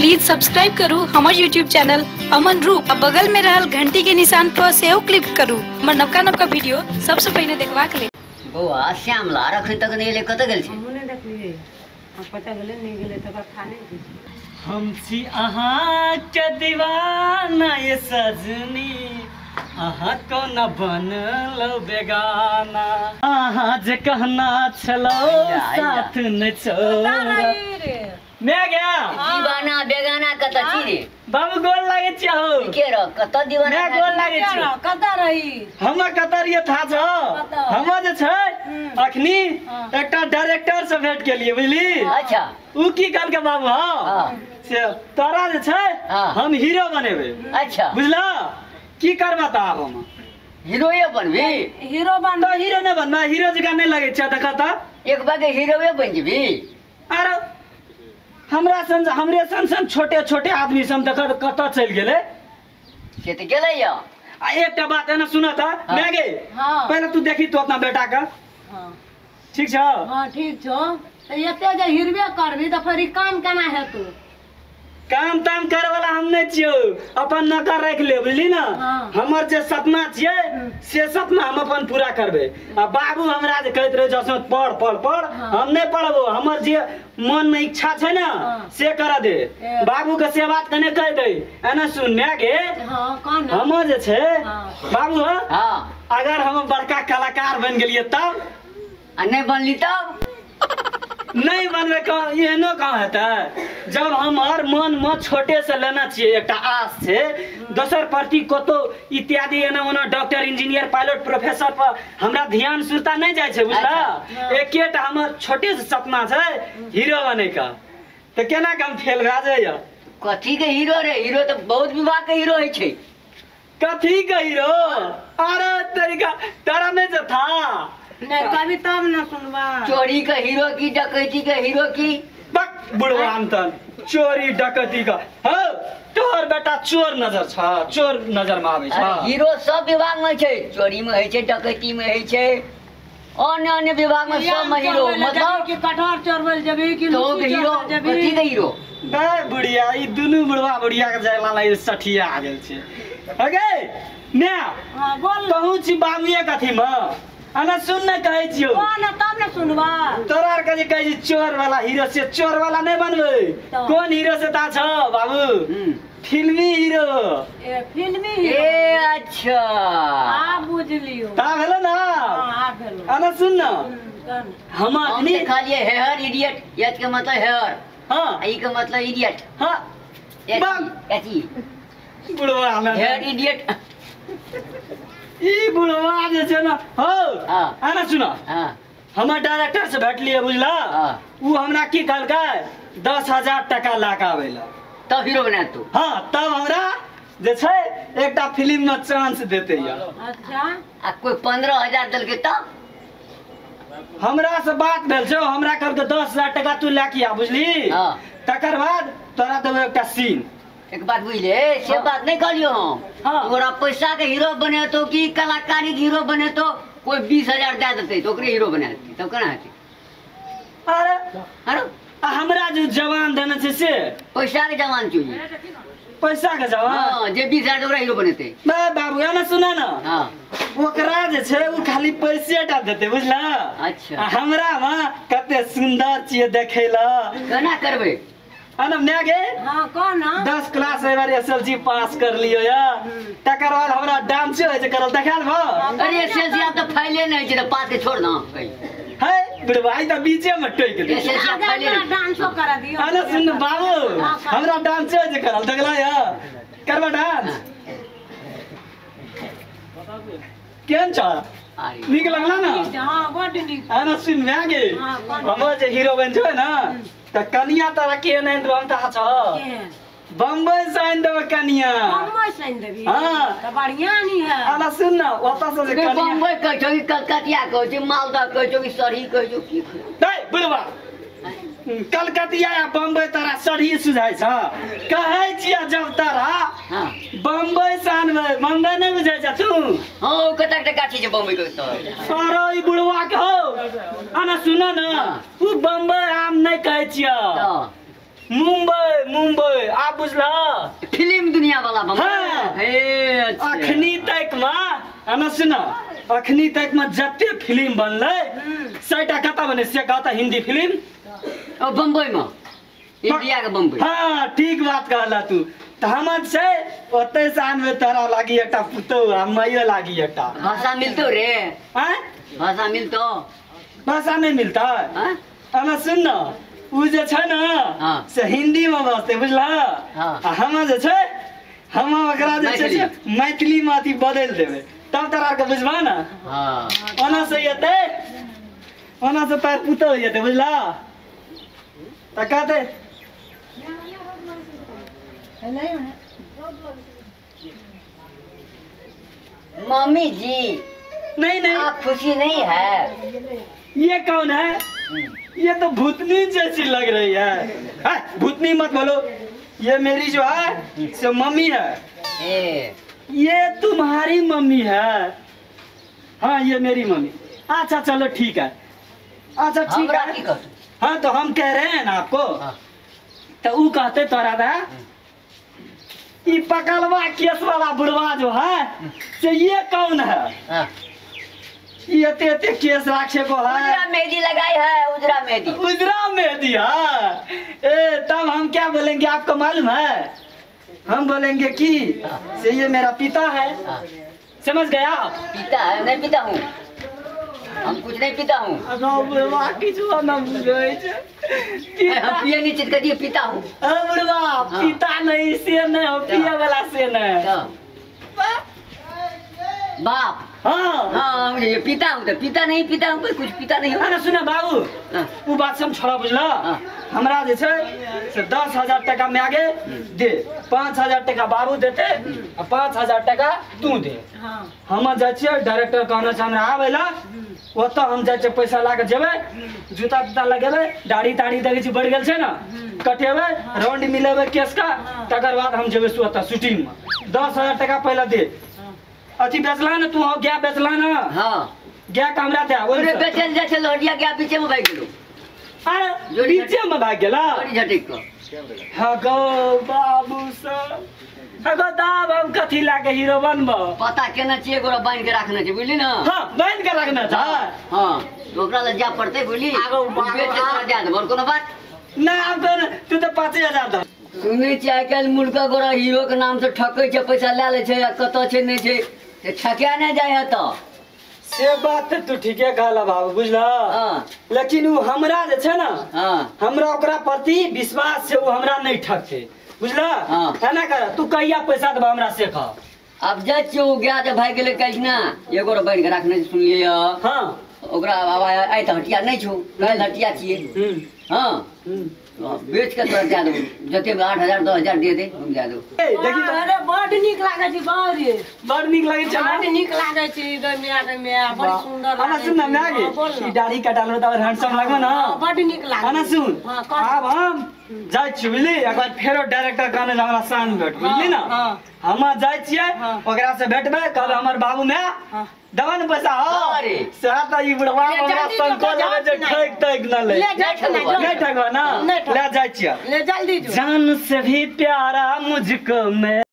Please subscribe करू हमर YouTube channel Aman रूप आ बगल में रहल घंटी के निशान पर सेहो क्लिक करू हमर नवका नवका वीडियो सबसे पहिने देखबाक लेल। बौआ श्यामला अखन तक नहि एलै, कतऽ गेल छै? हमहूँ नहि देखलियै, पता गेलै नहि गेलै तकर खाने। हम छी अहाँके दीवाना ये सजनी, अहाँ कोना बनलो बेगाना, अहाँ जे कहना छलो साथ न छोड़। मैं गया दीवाना बेगाना कतऽ छी रे बाबू? गोल लागे छियौ के र कतऽ दीवाना? मैं गोल लागे छियौ। कतऽ रही? हम कतऽ रहियै था छौ। हम जे छै अखनी एकटा डायरेक्टर से भेंट केलियै, बुझली? अच्छा। उ की कहलकै बाबू? हां से तोरा जे छै हम हीरो बनेबै। अच्छा। बुझला की करबा त आब हम हीरोए बनबी? हीरो बन त हीरो नै बनबा, हीरो जकाँ नै लगै छै देखा त। एक बार हीरोए बन जेबी? अरे हमरा सन हमरे सन सन छोटे छोटे आदमी सब देख कतऽ चलि गेलै से तऽ गेलै। आ एकटा बात एना सुन त मैं गे, पहिले तू देखी तू अपना बेटा के। हां ठीक छौ? हां ठीक छौ। त एते जे हिरबे करबी त फेर ई काम केना हेतौ? काम ताम करे वाला हम नहीं छियौ, अपन नौकर राखि ले, बुझली ना? हमर जे सपना छियै से सपना हम अपन पूरा करबै। आ बाबू हमरा जे कहैत रहै जसो पढ़ पढ़ पढ़, हम नहीं पढ़बो, हमर जे मन में इच्छा छै ना से कर दे। बाबू के से बात कने कह दे। एना सुन मैं गे, हमर जे छै बाबू, अगर हम बड़का कलाकार बन गेलियै तब? आ नहीं बनली तब? नहीं बनबे एहनो कहाँ हेतै? जब हमर मन में छोटे से लेना छियै एकटा आस छै दोसर प्रति कतौ इत्यादि एना ओना डॉक्टर इंजीनियर पायलट प्रोफेसर पर हमरा ध्यान सुरता नहीं जाइ छै, बुझला? एकेटा हमर छोटे से सपना छै हीरो बने का, तऽ केना के हम फेल भए जाइए? कथी के हीरो रे? हीरो तऽ बहुत विभाग के हीरो होइ छै। कथी के हीरो? अरे तरीका तारा नहीं जो था नहीं कभी तब ना सुनबा। चोरी का हीरो की डकैती का हीरो की? बक बुढ़वान चोरी डकैती का। हो तोहर बेटा चोर नजर छ, चोर नजर में आबै छ। हीरो सब विभाग में छै, चोरी में होइ छै, डकैती में होइ छै, अन्य अन्य विभाग में सब में हीरो। मतलब कि कटहर चोरबल जेबी कि तो हीरो? कथी के हीरो? बे बुढ़िया ई दुनू बुढ़वा बुढ़िया के जयला ला सठिया आ गेल छै। अगे ने हां बोल कहू छी बाबूए कथी में अना सुन न कहै छियौ। कोन तब न सुनबा? तोरा आर के जे कहै छी चोर वाला हीरो से चोर वाला नहीं बनबै। कोन हीरो से ता छौ बाबू? फिल्मी हीरो। ए फिल्मी हीरो। ए अच्छा आ बुझलियो ता भेलो ना? हां आ भेलो। अना सुन न हम अखनी खाली हेयर इडियट, एच के मतलब हेयर, हां ई के मतलब इडियट। हां एच ई बुढ़वा हेयर इडियट। ई बुढ़वा जे छै ना हो आना सुन, हमर डायरेक्टर से भेटलियै, बुझला? उ हमरा की कहलकै 10,000 टका ला के आबै ला तब हीरो बना तू। हां तब हमरा जे छै एकटा फिल्म में चांस देते या। अच्छा आ कोई 15,000 देलकै तब? हमरा से बात भेल छौ, हमरा कहलकै 10,000 टका तू ला के आ, बुझली? तकर बाद तोरा देबै एकटा सीन। एक बात बुझले से बात नहीं कहलियो हम। तोरा पैसा के हीरो बने तो कि कलाकारी के हीरो बने तो कोई 20,000 दे देते तो ओकरे हीरो बना देते तब केना हेतै? अरे अरे हमरा जो जवान देने छै से पैसा के जवान चाहिए। पैसा के जवान? हां जे 20,000 ओकरा हीरो बनेते। बे बाबू एना सुना ना, हां ओकरा जे छै उ खाली पैसे टा देते, बुझला? अच्छा हमरा में कते सुंदर छियै देखै ला। केना करबै? अनम ने गे? हां कोन? 10 क्लास एहि बार एसएलसी पास कर लियो या, तकर बाद हमरा डांस होइ छै करल देखा देबो। अरे एसएलसी आब त फाइले नै छै त पास के छोड़ ना कहीं। है बुढ़वाई त बीचे में टोक दे। एसएलसी आब फाइले हमरा डांसो करा दियो। अरे सुन बाबू हमरा डांस होइ छै करल देखला या, करबा डांस? केहन छ? नीक लगला ना? हां बड नीक। अरे सुन मैं गे, हमर जे हीरो बन छै ना त कनिया तोरा के नहि देबो हम त छ बम्बई से आनि देबो कनिया। बम्बई से आनि देबी? हां त बढ़िया नी है। अरे सुन ना ओतऽ से जे कनिया बम्बई कहै छौ कि कलकतिया कहै छौ, मालदा कहै छौ कि सरही कहै छौ, की कहै? नै बुढ़वा कलकतिया या बम्बई तोरा सरही सुझाइ छ कहै छियै जब तोरा बम्बई से आनबै। बम्बई नहि बुझै छ तू? हां कतक टका छै बम्बई के त? अरे ई बुढ़वा के हो आना सुन ना, उ बम्बई आम नहि कहै छियै, मुंबई मुंबई आ बुझला फिल्म दुनिया वाला बम्बई। हाँ। हे अच्छा। अखनी तक में अना सुना अखनी तक में जते फिल्म बनलै 100टा कता बने से कहता हिंदी फिल्म ओ बम्बई में इंडिया के बम्बई। हाँ ठीक बात कहला तू। त हमर छै ओतै से आनबे तोरा लागी एकटा पुतोह आ माइयो लागी एकटा। भाषा मिलतो रे? आँय भाषा मिलतो? भाषा नहीं मिलता। अना सुन न उ जे छै न हाँ। से हिंदी में बजते बुझला। हाँ। आ हम जे छै हम ओकरा जे छै से मैथिली में अथी बदलि देबै तब तोरा आरके बुझबा न। हाँ। ओना से एतै ओना से तार पुतोह एतै बुझला। त कहतै मम्मी जी नहीं नहीं आप खुशी नहीं है। ये कौन है? ये तो भूतनी जैसी लग रही है। है भूतनी मत बोलो, ये मेरी जो है से मम्मी है। ये तुम्हारी मम्मी है? हाँ ये मेरी मम्मी। अच्छा चलो ठीक है। अच्छा ठीक है। हाँ तो हम कह रहे हैं ना आपको। हाँ। तो वो कहते तोरा दा ये पकलवा केस वाला बुढ़वा जो है से ये कौन है? हाँ। ये ते केस राखे को है। उजरा मेहंदी लगाई है। उजरा मेहंदी। उजरा मेहंदी। हाँ ए तब हम क्या बोलेंगे आपको मालूम है? हम बोलेंगे कि से ये मेरा पिता है। हाँ। समझ गया आप? पिता है? नहीं पिता हूँ हम, कुछ नहीं पिता हूँ। पिए पिता हूँ। पिता नहीं से नहीं हो पिए वाला से नहीं बाप। हाँ हाँ मुझे पिता हूँ तो पिता नहीं पिता हूँ कुछ पिता नहीं हूँ। ना सुना बाबू वो बात सब छोड़ा बुझला। हमरा जे छै से 10,000 टका में आगे दे, 5,000 टका बाबू देते आ 5,000 टका तू दे। हम जाइ छियै डायरेक्टर कहने छै हमरा आबै ला, ओतऽ हम जाइ छियै पैसा ला के जेबै, जूता तूता लगेबै, दाढ़ी ताढ़ी देखै छी बढ़ि गेल छै ने कटेबै, राउंड मिलेबै केस का, तकर बाद हम जेबै ओतऽ शूटिंग में। 10,000 टका पहिले दे। अथी बेचला ने तू? गाय बेचला ना? हाँ गाय के हमरा दे। ओरे बेचल जाइ छै लोहिया गाय पीछे में भागि गेलो। अरे पीछे में भागि गेला? झटकि कऽ। हाँ गो बाबू सब हाँ गो दाब हम कथी लाके हीरो बनबो? पता केना छियै गोरा बान्हि के राखने छै बुझली ना। हाँ बान्हि के रखने छै। हाँ ओकरा लग जाय पड़तै बुझली। बेच के तोरा दए देबो कोनो बात ना। आब तू तऽ 5,000 दऽ। सुनै छियै आइ काल्हि मुर्गा गोरा हीरो के नाम से ठकै छै, पैसा लए लै छै आ कतऽ छै नहि छै से ठकिया नहि जाइ है तऽ। से बात तू ठीके कहला बाबू बुझला। हाँ। लेकिन उ हमरा जे छै ना। हाँ। हमरा ओकरा प्रति विश्वास छै, उ हमरा नहीं ठकतै बुझला। हाँ। एना कर तू कहिया पैसा देबा हमरा से कह। अब जाइ छियै ओ गाय जे भागि गेलै काल्हि ना एगो बान्हि के राखने सुनलियै। हाँ ओकरा आइ तऽ हटिया नहि छौ, काल्हि हटिया छियै। हाँ बेच के तोरा दए देबौ जते 8,000 10,000 दे दे हम दए देबौ। देखी अरे बड नीक लागै छै। बारे बड नीक लागै छै। बड नीक लागै छै गै माय गै माय बड सुंदर। अना सुन ना माय गे ई दाढ़ी कटाल त और हैंडसम लागबो ना। बड नीक लागै। अना सुन आब हम जाइ छी बुझली, एक बार फेरो डायरेक्टर कहने जे हमरा साँझ भेट बुझली ना। हम जाइ छियै ओकरा से भेटबै, कहबै हमर बाबू माय देबा ने पैसा। हो से त ई बुढ़वा हमरा संग कऽ लेबै जे ठकि तकि न ले। नहीं ठकबा ना, ले जाइ छियै ले जल्दी जो। जान से भी प्यारा मुझको मैं।